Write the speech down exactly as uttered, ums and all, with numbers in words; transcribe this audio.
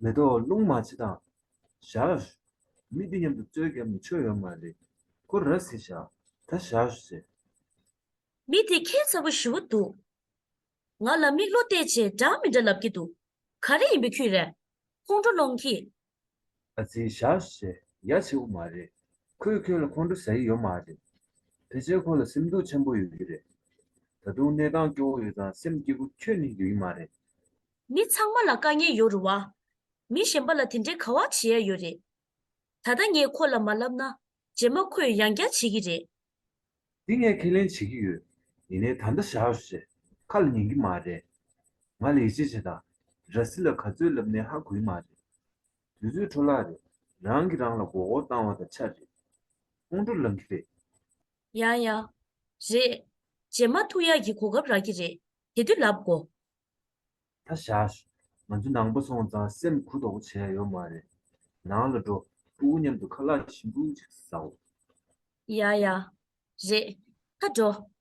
མེ་ཏོག་རླུང་མ་བྱེད་དང་། བཞག་ཤོག་མི་འདི་མཉམ་དུ་རྩོད་རྒྱབ་ནས་ཆོ་ཡོད་མ་རེད། ཁོ་ར་བཟི་བཞག་ད་བཞག་ཤོག་ཟེར། མི་དེ་ཁྱད་མཚར་པོ་ཞེ་པོ་འདུག་ང་ལ་མིག་བློ་གཏད་བྱས་འདྲ་མི་འདྲ་ལབ་ཀྱི་འདུག་ག་རེ་ཡིན་པའི་ཁུལ་རེད། ཁོང་ཁྲོ་སློང་གི། ཨ་ཙི་བཞག་ཤོག་ཡ་བྱེད་དགོས་མ་རེད། ཁོས་ཁྱོད་ལ་ཁོང་ཁྲོ་ཟ་ཡི་ཡོད་མ་རེད། ཕལ་ཆེར་ཁོ་ལ་སེམས་སྡུག་ཆེན་པོ་ཡོད་ཀྱི་རེད། ད་དུང་གནས་སྟངས་སྐྱོ་བོ་ཡོད་ཙང་སེམས་སྐྱིད་པོ་ཁྱོན་ནས་ཡོད་ཀྱི་མ་རེད། མི་ཚང་མ་ལ་དཀའ་ངལ་ཡོད་རེད་བ། མི་གཞན་པ་ལ་དེ་འདྲའི་ག་བ་བྱེད་ཡ་ཡོད་རེད། ད་ལྟ་ངས་ཁོ་ལ་མ་ལབ་ན། རྗེས་མ་ཁོས་ཡང་བསྐྱར་བྱེད་ཀྱི་རེད། འདི་ངས་ཁས་ལེན་བྱེད་ཀྱི་ཡོད། ཡིན་ནའི་ད་ལྟ་བཞག་ཤོག་ཅེས་ཁ་ལ་ཉན་གྱི་མ་རེད། ང་ལ་ཡིད་ཆེས་བྱེད་དང་། ར་བཟི་ལ་ག་ཚོད་ལབ་ནའི་ཧ་གོ་གི་མ་རེད། དུས་ཚོད་འཕྲོ་བརླག་རེད། རང་གིས་རང་ལ་མགོ་སྐོར་བཏང་བ་དང་ཆ་རེད། ཁོང་ཁྲོ་ལངས་ཀྱི་རེད། ཡ་ཡ། རེད། རྗེས་མ་ཐུག་ཡག་གི་གོ་སྐབས་རག་གི་རེད། དེ་དུས་ལབ་དགོ། ད་བཞག་ཤོག་ང་ཚོ་ནང་པ་སོང་ཙང་སེམས་གུ་དོག་པོ་བྱེད་ཡ་ཡོད་མ་རེད། ནང་ལ་འགྲོ། ཕྲུ་གུ་མཉམ་དུ་ཁ་ལག་ཞིམ་པོ་ཅིག་ཟ་འོ། ཡ་ཡ། རེད། ད་འགྲོ།